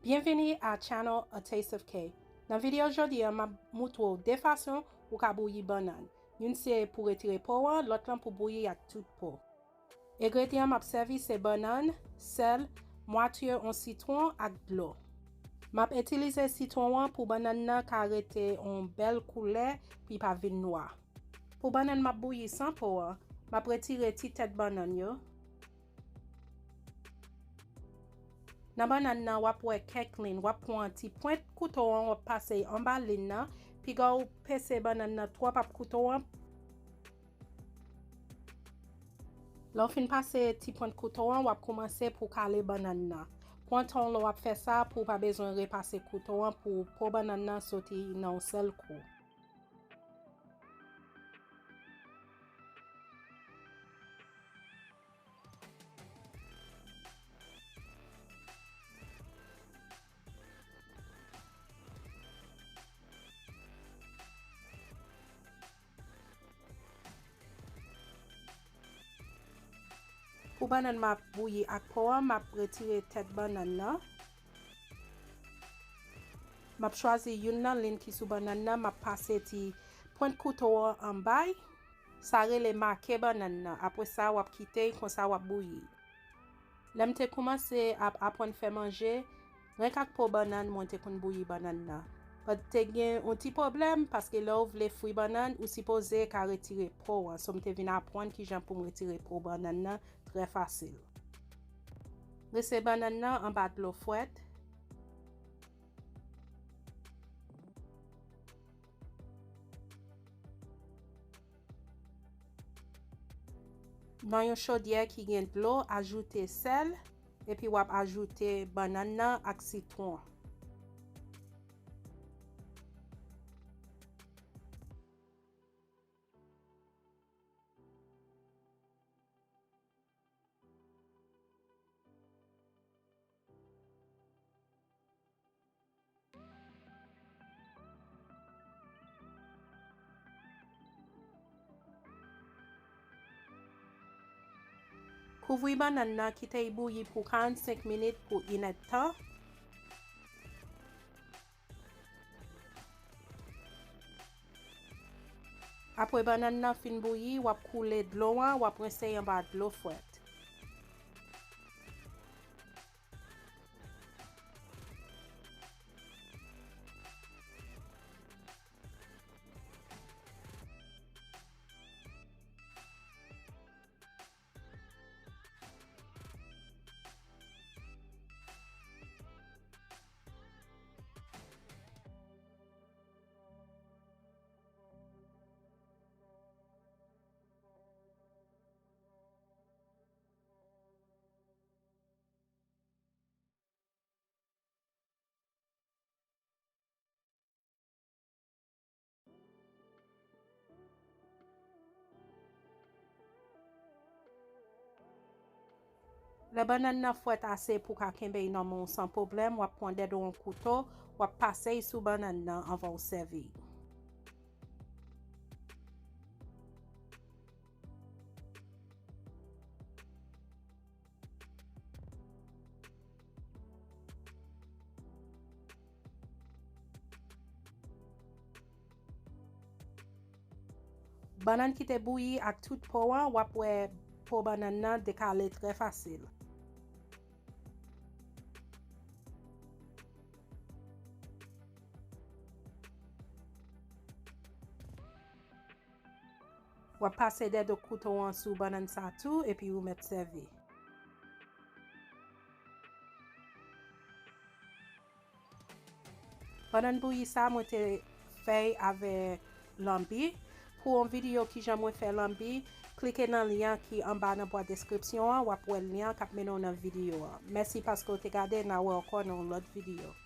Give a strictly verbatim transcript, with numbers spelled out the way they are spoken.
Byenvini a channel A Taste of K. Nan videyo jodi a, m ap moutre w de fason ou ka bouyi bannann. Youn se pou retire po an, lòt lan pou bouyi ak tout po. Engredyan m ap sèvi se bannann, sèl, mwatye yon sitwon ak dlo. M ap itilize sitwon an pou bannann nan ka rete yon bèl koulè, pou li pa vin nwa. Pou bannann m ap bouyi san po an, m ap retire ti tèt bannann yo. Nan bannann nan, w ap wè kèk lin. W ap pran ti pwent kouto an, w ap pase anba lin nan. Piga w pese bannann nan twòp ak kouto an. Lè w fin pase ti pwent kouto an, w ap kòmanse pou kale bannann nan. Pran tan w lè w ap fè sa pou w pa bezwen repase kouto an pou po bannann nan soti nan yon sèl kou. Pou bannann m ap bouyi ak po an, m ap retire tèt bannann nan. M ap chwazi youn nan lin ki sou bannann nan, m ap pase ti pwent kouto an anba l. Sa rele make bannann nan. Apre sa, w ap kite l, konsa w ap bouyi. Lè m te kòmanse ap aprann fè manje, renk ak po bannann, mwen te konn bouyi bannann nan. But te gen yon ti pwoblèm, paske lè w vle fri bannann, ou sipoze ka retire po an. So, m te vin aprann kijan pou m retire po bannann nan trè fasil. Rese bannann nan anba dlo frèt. Nan yon chodyè ki gen dlo, ajoute sèl, epi w ap ajoute bannann nan ak sitwon. Kouvri bannann nan, kite l bouyi pou karannsenk minit pou inèdtan. Apre bannann nan fin bouyi, w ap koule dlo an, w ap rense anba dlo frèt. Lè bannann nan frèt ase pou w ka kenbe l nan men w san pwoblèm, w ap pran dèt yon kouto, w ap pase l sou bannann nan anvan w sèvi l. Bannann ki te bouyi ak tout po an, w ap wè po bannann nan dekale trè fasil. W ap pase dèt kouto an sou bannann sa tou, epi ou mèt sèvi. Bannann bouyi sa, mwen te fè l avèk lanbi. Pou yon videyo kijan mwen fè lanbi, klike nan lyen ki anba nan bwat deskripsyon an, w ap wè lyen k ap mennen w nan videyo an. Mèsi paske w te gade, n a wè ankò nan yon lòt videyo.